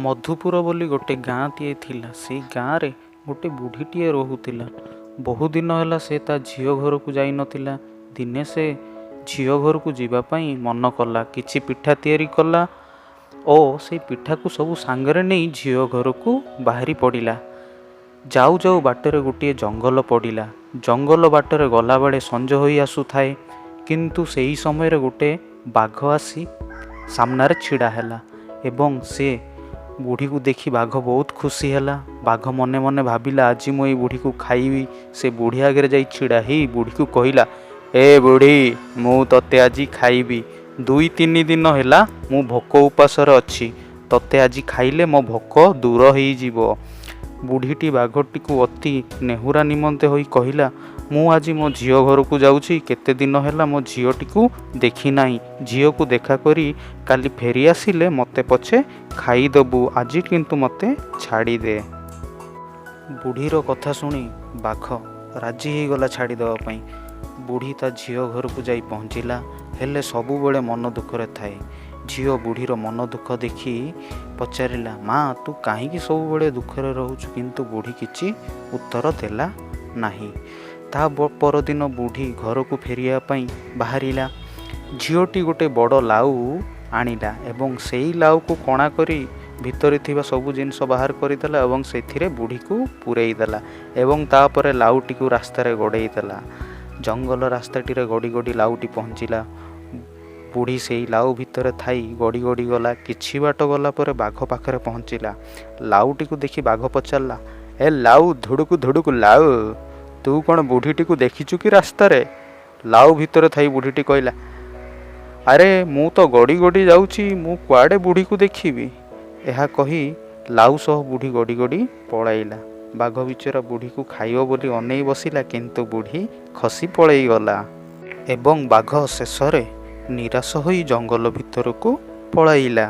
ମଧୁପୁର ବୋଲି ଗୋଟେ ଗାଁଟିଏ ଥିଲା। ସେଇ ଗାଁରେ ଗୋଟେ ବୁଢ଼ୀଟିଏ ରହୁଥିଲା। ବହୁଦିନ ହେଲା ସେ ତା ଝିଅ ଘରକୁ ଯାଇନଥିଲା। ଦିନେ ସେ ଝିଅ ଘରକୁ ଯିବା ପାଇଁ ମନ କଲା। କିଛି ପିଠା ତିଆରି କଲା ଓ ସେଇ ପିଠାକୁ ସବୁ ସାଙ୍ଗରେ ନେଇ ଝିଅ ଘରକୁ ବାହାରି ପଡ଼ିଲା। ଯାଉ ଯାଉ ବାଟରେ ଗୋଟିଏ ଜଙ୍ଗଲ ପଡ଼ିଲା। ଜଙ୍ଗଲ ବାଟରେ ଗଲାବେଳେ ସଞ୍ଜ ହୋଇ ଆସୁଥାଏ, କିନ୍ତୁ ସେହି ସମୟରେ ଗୋଟେ ବାଘ ଆସି ସାମ୍ନାରେ ଛିଡ଼ା ହେଲା ଏବଂ ସେ ବୁଢ଼ୀକୁ ଦେଖି ବାଘ ବହୁତ ଖୁସି ହେଲା। ବାଘ ମନେ ମନେ ଭାବିଲା, ଆଜି ମୁଁ ଏଇ ବୁଢ଼ୀକୁ ଖାଇବି। ସେ ବୁଢ଼ୀ ଆଗରେ ଯାଇ ଛିଡ଼ା ହେଇ ବୁଢ଼ୀକୁ କହିଲା, ଏ ବୁଢ଼ୀ, ମୁଁ ତୋତେ ଆଜି ଖାଇବି। 2-3 ଦିନ ହେଲା ମୁଁ ଭୋକ ଉପାସରେ ଅଛି। ତୋତେ ଆଜି ଖାଇଲେ ମୋ ଭୋକ ଦୂର ହେଇଯିବ। ବୁଢ଼ୀଟି ବାଘଟିକୁ ଅତି ନେହୁରା ନିମନ୍ତେ ହୋଇ କହିଲା, ମୁଁ ଆଜି ମୋ ଝିଅ ଘରକୁ ଯାଉଛି। କେତେ ଦିନ ହେଲା ମୋ ଝିଅଟିକୁ ଦେଖିନାହିଁ। ଝିଅକୁ ଦେଖା କରି କାଲି ଫେରି ଆସିଲେ ମୋତେ ପଛେ ଖାଇଦେବୁ, ଆଜି କିନ୍ତୁ ମୋତେ ଛାଡ଼ିଦେ। ବୁଢ଼ୀର କଥା ଶୁଣି ବାଘ ରାଜି ହେଇଗଲା ଛାଡ଼ିଦେବା ପାଇଁ। ବୁଢ଼ୀ ତା ଝିଅ ଘରକୁ ଯାଇ ପହଞ୍ଚିଲା, ହେଲେ ସବୁବେଳେ ମନ ଦୁଃଖରେ ଥାଏ। ଝିଅ ବୁଢ଼ୀର ମନ ଦୁଃଖ ଦେଖି ପଚାରିଲା, ମା, ତୁ କାହିଁକି ସବୁବେଳେ ଦୁଃଖରେ ରହୁଛୁ? କିନ୍ତୁ ବୁଢ଼ୀ କିଛି ଉତ୍ତର ଦେଲା ନାହିଁ। ତା ପରଦିନ ବୁଢ଼ୀ ଘରକୁ ଫେରିବା ପାଇଁ ବାହାରିଲା। ଝିଅଟି ଗୋଟେ ବଡ଼ ଲାଉ ଆଣିଲା ଏବଂ ସେଇ ଲାଉକୁ କଣା କରି ଭିତରେ ଥିବା ସବୁ ଜିନିଷ ବାହାର କରିଦେଲା ଏବଂ ସେଥିରେ ବୁଢ଼ୀକୁ ପୂରେଇ ଦେଲା ଏବଂ ତାପରେ ଲାଉଟିକୁ ରାସ୍ତାରେ ଗଡ଼େଇ ଦେଲା। ଜଙ୍ଗଲ ରାସ୍ତାଟିରେ ଗଡ଼ି ଗଡ଼ି ଲାଉଟି ପହଞ୍ଚିଲା। ବୁଢ଼ୀ ସେଇ ଲାଉ ଭିତରେ ଥାଇ ଗଡ଼ି ଗଡ଼ି ଗଲା। କିଛି ବାଟ ଗଲା ପରେ ବାଘ ପାଖରେ ପହଞ୍ଚିଲା। ଲାଉଟିକୁ ଦେଖି ବାଘ ପଚାରିଲା, ଏ ଲାଉ, ଧୁଡ଼ୁକୁ ଧୁଡ଼ୁକୁ ଲାଉ, ତୁ କ'ଣ ବୁଢ଼ୀଟିକୁ ଦେଖିଛୁ କି ରାସ୍ତାରେ? ଲାଉ ଭିତରେ ଥାଇ ବୁଢ଼ୀଟି କହିଲା, ଆରେ, ମୁଁ ତ ଗଡ଼ି ଗଡ଼ି ଯାଉଛି, ମୁଁ କୁଆଡ଼େ ବୁଢ଼ୀକୁ ଦେଖିବି? ଏହା କହି ଲାଉ ସହ ବୁଢ଼ୀ ଗଡ଼ି ଗଡ଼ି ପଳାଇଲା। ବାଘ ବିଚରା ବୁଢ଼ୀକୁ ଖାଇବ ବୋଲି ଅନେଇ ବସିଲା, କିନ୍ତୁ ବୁଢ଼ୀ ଖସି ପଳେଇଗଲା ଏବଂ ବାଘ ଶେଷରେ ନିରାଶ ହୋଇ ଜଙ୍ଗଲ ଭିତରକୁ ପଳାଇଲା।